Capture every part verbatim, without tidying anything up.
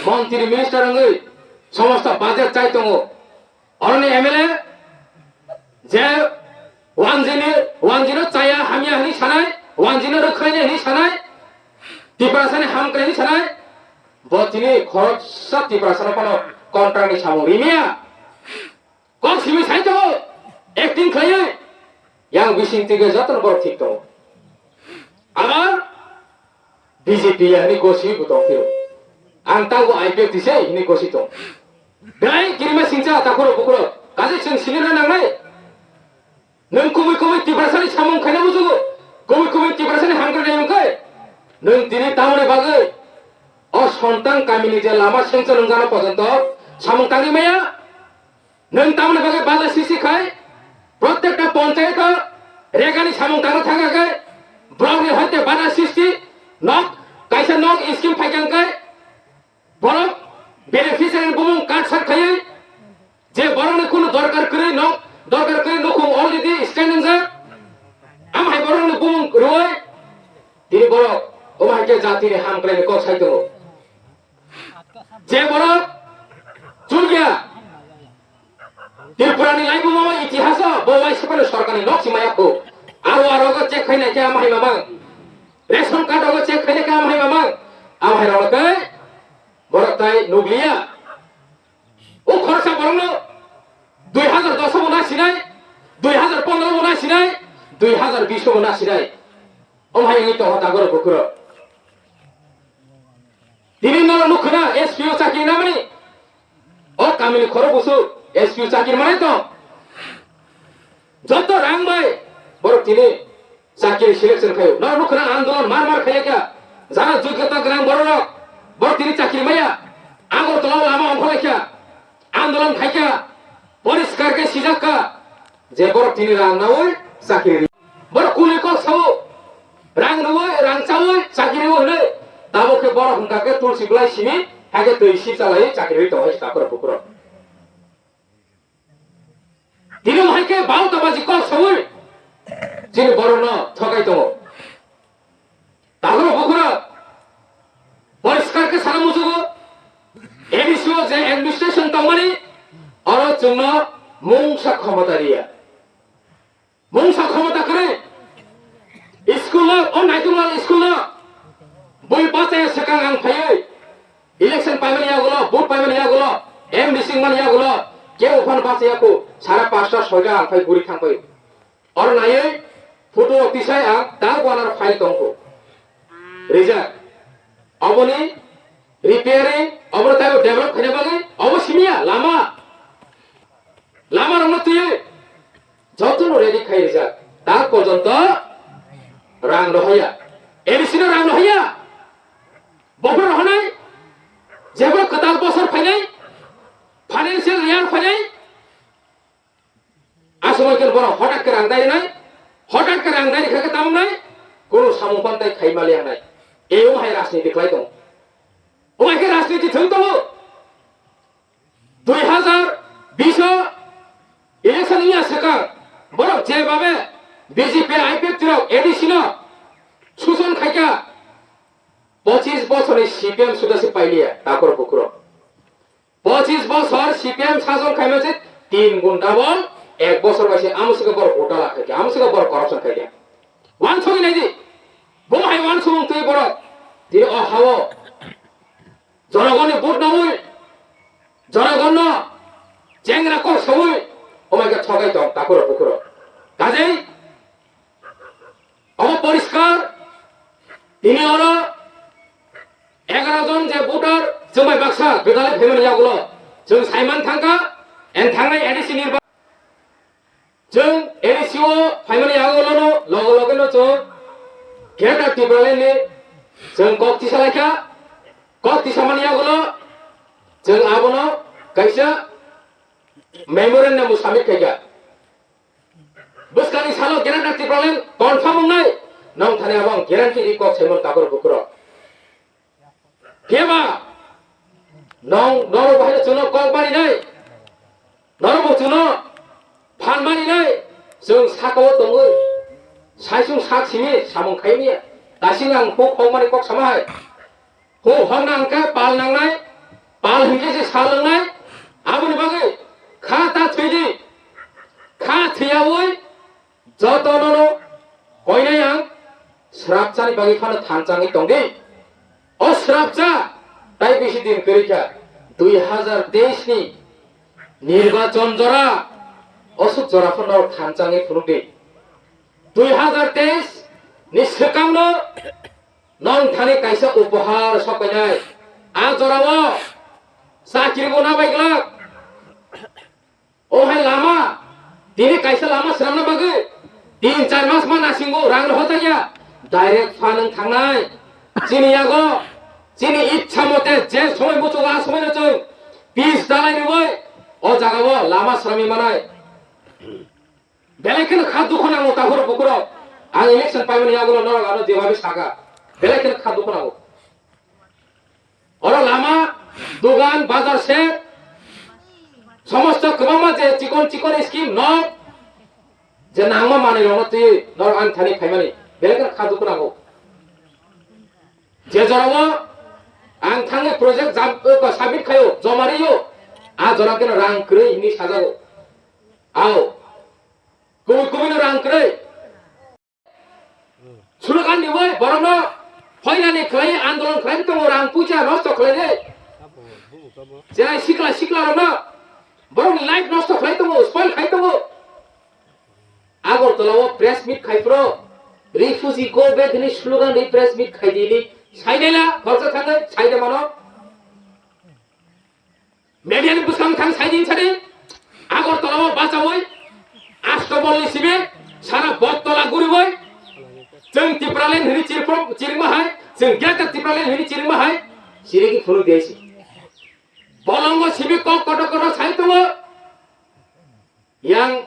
montri minister wngwi somosto budget chai tongo. Oroni M L A je wanjini, wanjino chaya hamya hwnwi sanai, wanjino rwkhaini hwnwi sanai, Tiprasani hamkrai hwnwi sanai, bo tini khoroksa Tiprasano phano contractni samung rimiya. Kok simi sai tongo, acting khlaiwi. Yang bising tike jotono borok thik tongo. Abar B J P ya hwnwi gosi bo tong phiro. Ang tabuk I P F T se hwnwi gosi tong. Belai kirima singcha takhoro bukhoro. Kaje chwng sinina nangnai. Nwng kubui kubui Tiprasani samung khaina muchungo. Kubui kubui Tiprasani hamkrai nai wngkhe. Nwng tini tamoni bagwi o Sontang kamini je lama sengcha nwngjano pojonto samung tangwi maya. Nwng tamoni bagwi bada sisi khai, protekta ponchayato regani samung tangna thangkha khe, borokni hoite bada sisi nok, kaisa nok scheme phaikha khe, borok beneficiary bumung card sat khaiwi, je borokni kunu dorkar kwrwi nok, dorkar kwrwi nukhung already stand wngjak, am hai borokni bumung rwui, tini borok omo hai khe jatini hamkraini kok sai tongo. Je borok chulya, Tripurani laibuma o itihaso bo waisa phano sorkarni nok si maya kho. Aro aro go check khainai khe ama hai mamang. Ration card o go check khainai khe ama hai mamang. Ama hai rok khe borok tai nukliya. O khoroksa borokno dui hazar dos o bo nasinai, dui hazar pondro o bo nasinai, dui hazar bis o bo nasinai. Om hai wngwi tongkha tagoro bukhuro. Tini no nukhuna S P O chakri namani. O kamini khoro busu S P O chakri manai tong. Joto rang bai borok tini chakri selection khayo. No nukhuna andolon mar mar khaiya kha. Jara jugata grang borok rok. Borok tini chakri maya. Agartala o lama ongkhorlai kha. Andolon khai kha. Poriskar khe sijak kha. Je borok tini rang naui chakri ri. Borok kuni kok sao. Rang rwui, rang chaui, chakiri rwui hwnwi. Tabuk khe borok hwnkha khe tulsi bwlai simi, hakhe twi sip chalai chakiri rwi tongo hai takhorok bukhurok. Tini hai khe bauta baji kok saui chini borokno thokai tongo. Takhorok bukhurok poriskar khe sana muchugo, A D C o je administration tongmani, oro chwngno mungsa khomota riya. Mungsa khomota kwrwi. School o, o Naitunglal school o. Bui bachaya swkang ang phaiwi. Election paimani yagulo, vote paimani yagulo, M D C wngmani yagulo, kebo phano bachaya kho. Sara pasta soita ang phai guri thang phai. Oro naiwi photo rok tisai ang ta wanar file tong kho. Rijak. Oboni repairing, obono taibo develop khaina bagwi, obo simiya lama. Lama rokno twiwi jotono ready khai rijak. Ta porjonto rang rohaya. A D C no rang rohaya. Bophor rohonai, jebo kwtal bosor phainai, financial year phainai, aswk khe borok hotat khe rang dainai, hotat khe rang daini kha khe tamo nai, kono samung pantai khai maliya nai. Eyung hai rajniti khlai tong. Omo hai khe rajniti thwng tongo. Dui hazar bish o election wngya swkang borok je babe B J P I P F T rok A D C no suson khaikha, pochis bosorni C P M suda se pailiya takhor bukhurok. Pochis bosor C P M sason khaima se tin gun double, ek bosor bai se amo se borok gotala khaikha, amo se borok corruption khaikha. Wansugwi naidi, bo hai wansugwi twi borok tini o hao Jonogonni vote naui, jonogonno chengra kok saui, omai khe thogai tong takhurok bukhurok. Kajei omo poriskar, tini oro egaro jon je voter chwngbai baksa gwdalwi phaimani yagulo chwng saiman thangkha, and thangnai A D C nirba-, Chwng A D C o phaimani yagulono logo logo no chwng Greater Tipraland ni chwng kok tisa laikha, kok tisa mani yagulo chwng abono kaisa memorandum bo submit khaikha. Bwskangni salo Greater Tipraland confirm wngnai, nong thani abo ang guarantee ri kok saimon takhor bukhurok. Phiya ba, nong, norok bo hai chwngno kok barinai, norok bo chwngno phan barinai, chwng sakao tongwi, saisung sak simi samung khaimya, tasing ang huk hokmani kok sama hai, huk hokna hwnkhe pal nangnai, Khe se salwngnai, aboni bagwi kha ta thwidi, kha thwiyawi jotono koinai ang srapchani bagwi phano thanchangwi tongdi. O srapcha tai bisi din kwrwi kha, dui hazar teis ni nirbachon jora, osuk jora phano thanchangwi phunukdi. Dui hazar teis ni swkangno nwng thani kaisa upohar sokoinai. A jorao chakiri bo nabai glak. O hai lama, tini kaisa lama swnamna bagwi tin char mas ma nasingo rang rw hojakya. Direct pha nwng thangnai. Chini yago, chini ichha mote je somoi muchugo a somoi no chwng pitch dalai rwui o jagao lama swnamwi manai. Belai kheno kha dukhu nango takhurok bukhurok. Ang election paimani yagulo norok ano jebabe saka. Belai kheno kha dukhu nango. Oro lama, dogan, bazar se, somosto kwbangma je chikon chikon scheme no, je nangma manwi rokno twi norok ani thani phaimani. Belai kheno kha dukhu nango. Je jorao ang thangwi project jab-, submit khaio, joma rio, a jora keno rang kwrwi hinwi sajago. Ao. Kubui kubui no rang kwrwi. Slogan ni bai borok no phainani khlai andolon khlai tongo, rang puja nosto khlai de. Chai sikla sikla rok no borok ni life nosto khlai tongo, spoil khai tongo. Agartala o press meet khai pro. Refugee go back ni slogan ni press meet khai di ni. Saidela khorsa thangwi saide mano. Media ni bwskang thang sai din sadi, Agartala o bachawi, Astabol ni sibe, sara Bottola guriwi, chwng Tipraland hini chirprom, chirma hai, chwng Greater Tipraland hini chirma hai, sirigi phunu desi. Bolongo sibe kok koto koto sai tongo, yang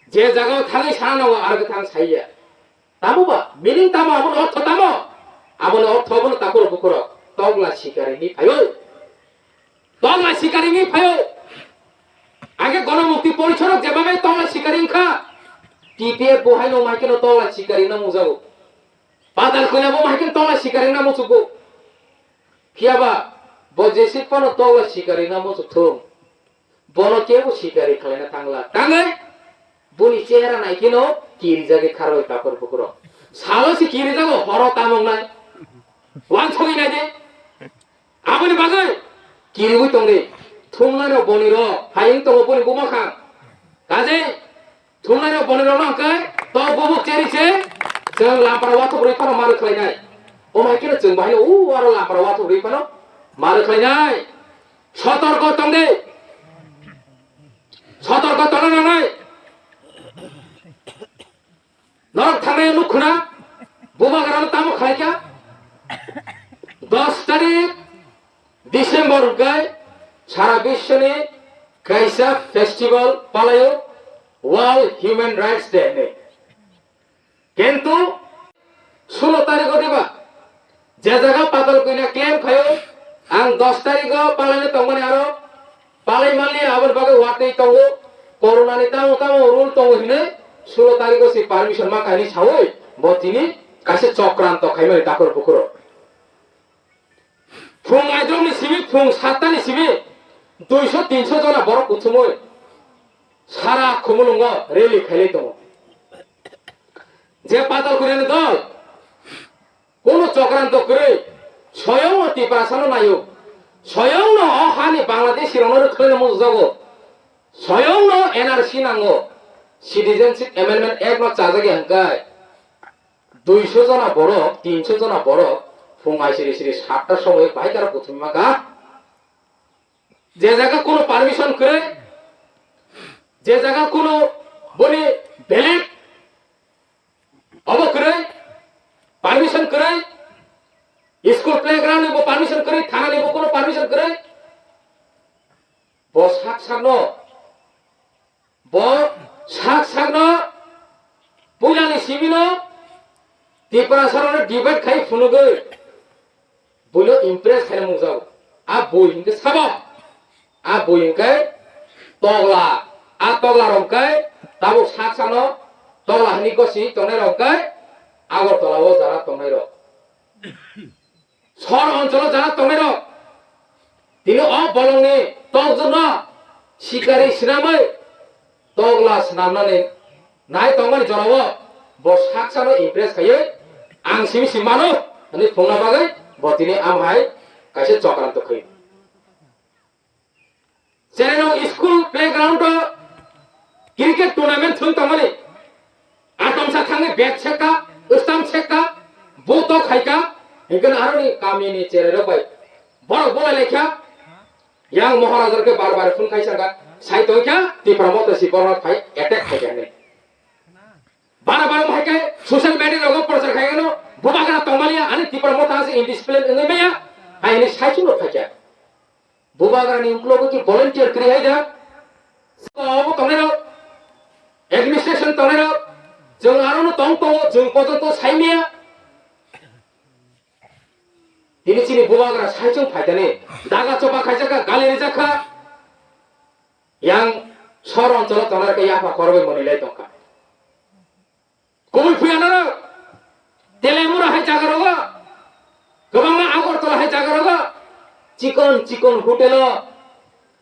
je jaga o thangwi sana nango, arwk thang saiya. Tamo ba, meaning tamo, aboni ortho tamo? Aboni ortho abono takhurok bukhurok, togla sikari ni phaio. Togla sikari ni phaio. Age Gonomukti Porisorok jebabe togla sikari wngkha, T P F bo haino maikeno togla sikari no mujago. Padal koina bo maikeno togla sikari no muchugo. Phiyaba bo jesik phano togla sikari no muchuk thung. Bono kebo sikari khlaina thangla. Tangwi boni chehra naikheno kirijagwi kharwi takhur bukhurok. Salo se kirijago, horo tamoknai. Wansogwi naidi. Aboni bagwi kiriwi tongdi. Thumnairok bonirok hayung tongo boni buma kha. Kaje thumnairok bonirokno hwnkhe tok bubuk cheri se chwng lampara wathok rwi phano ma rwkhlainai. Omo hai kheno chwng bahaino u aro lampara wathok rwi phano ma rwkhlainai. Sotorko tongdi. Sotorko tongna nangnai. Norok thangnai nukhuna, bubagrano tamo khlaikha? Dos tarik December hwnkhe sara biswni kaisa festival palaio, World Human Rights Day hinwi. Kintu sulo tarigo diba, je jaga Patal Koina claim khaio, ang dos tarigo palaina tongmani aro palai manliya, aboni bagwi watwi tongo, corona ni tamo tamo rule tongo hinwi sulo tarigo se permission ma kainwi saui bo tini kaisa chokranto khaimani takhur bukhuro. Phung aidrokni simi, phung sattani simi duiso tinso jona borok kuthumui sara Khumulwngo rally khailai tongo. Je Patal Koinani dol, kono chokranto kwrwi, soyongno Tiprasano naio, soyongno o hani Bangladeshirokno rwkhlaina muchukjago, soyongno N R C nango, Citizenship Amendment Act no chajagya hwnkhe, duiso jona borok, tinso jona borok phung aisiri siri satta somoyo bahai karo kuthumwi mankha. Je jaga kono permission kwrwi, je jaga kono boni valid obo kwrwi, permission kwrwi, school playground ni bo permission kwrwi, thana ni bo kono permission kwrwi, bo sak sakno Bo sak sakno puilani simino Tiprasarokno debate khai phunugwi buino impress khaina mungjago. A bui hinkhe sabo. A bui hinkhe togla. A togla rok hinkhe tabuk sak sakno togla hinwi gosi tongnai rok hinkhe Agartala o jara tongnai rok. Sor oncholo jara tongnai rok. Tini o Bolongni tokjwkno sikari swnamwi tokla swnamnani nai tongmani jorao bo saksano impress khaiwi ang simi si mano hwnwi phungna bagwi bo tini amhai kaisa chokranto khaio. Chereno school playground o cricket tournament thwng tongmani. Atomsa thangwi bat sekka, stamp sekka, buto khaika, hingkhe aroni kamini chererok bai borok bolai laikha. Yang Maharaja khe bar bar phone khaisa kha, sai tongkha, Tipra Motha si borok phai attack khaikha hinwi. Bara bara hai khe social media rogo prochar khai gano, bubagra tongmaliya, ani Tipra Motha se indiscipline wngwi maya, hai ni sai chulo phaikya. Bubagra ni uklogo ki volunteer kri hai da. Obo tongnai rok, administration tongnai rok, jeng aro no tong tongo, jeng pojonto sai maya. Tini chini bubagra sai chung phaikani, daga chopa khaijakha, gali rijakha. Yang sor oncholo tongnai khe yapha khorbai monilai tongkha. Kubui phuya norok. Telemura hai jaga rogo. Kwbangma Agartala hai jaga rogo. Chikon chikon hotel o.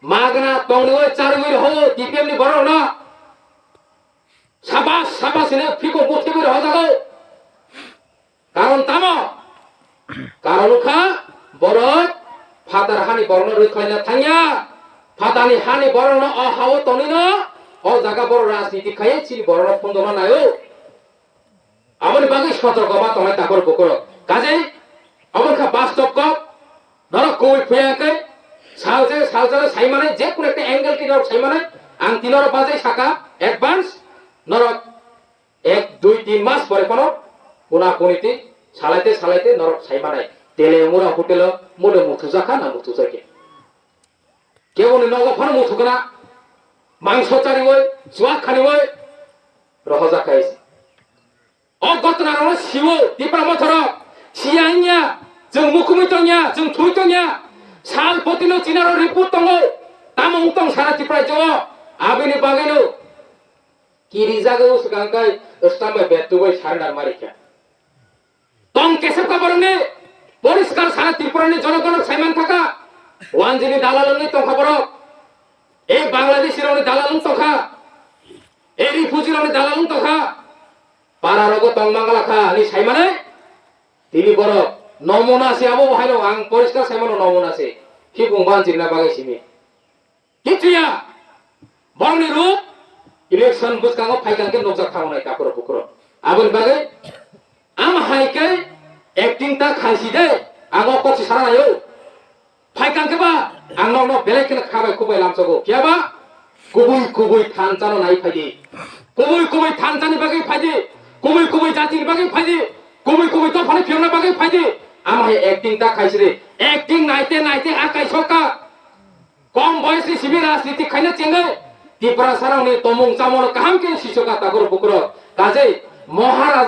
Magna tongwi charwi roho T P M ni borok no. Sabas sabas hino phiko muthibwi roho jago. Karon tamo? Karon wngkha borok phatar hani borokno rwkhlaina thangya. Phatarni hani borokno o hao tonwino o jaga borok rajniti khaiwi chini borokno phundona naio. Aboni bagwi sotorko ma tongnai takhor bukhurok. Kajei abo wngkha bastob kok. Norok kubui phuya khe salsa salsa saimanai je kunu ekta angle twi norok saimanai ang twi norok bajai saka advance norok ek dui tin mas pore phano kuna kuni twi salaite salaite norok saimanai tele mura hotel o mudo muthujakha na muthujakya. Keboni nogo phano muthukna mangso chariwi chuak khaniwi rohojak khaisi. O gotna rokno siwo Tipra Mothorok siya wngya, chwng mukhumwi tongya, chwng thwi tongya. Sal potino chinaro report tongo. Tamo wng tong sara Tipra jao. Abini bagwino kiri jagao swkang kai stambai bettubai surrender marikha. Tong kesep ka borokni poriskar sara Tripurani jonogonok saiman thaka. Wanjini dalal wngwi tongkha borok. Ei Bangladeshi rokni dalal wng tongkha. Ei refugee rokni dalal wng tongkha. Para rogo tong mangala kha ni sai mane. Tini borok nomona se abo bo haino ang poriskar sai mano nomona se. Hibung ban jirna bagai simi. Kichuya. Borokni rup election bwskango phaikang khe nukjak thango nai takhoro bukhoro. Aboni bagwi am hai khe acting ta khaisi de ang o kok si sana nayo. Phaikang khe ba ang nokno belai kheno khabai khubai lamsogo. Phiya ba kubui kubui thansa no nai phaidi. Kubui kubui thansa ni bagwi phaidi. Kubui kubui jati ni bagwi phaidi. Kubui kubui dophani phiyokna bagwi phaidi. Ama hai acting ta khaisiri. Acting naite naite akai soka. Kom boyosni simi rajniti khaina chengwi Tiprasarokni tomung chamono kaham khe sisoka takhor bukhoro. Kajei Maharaja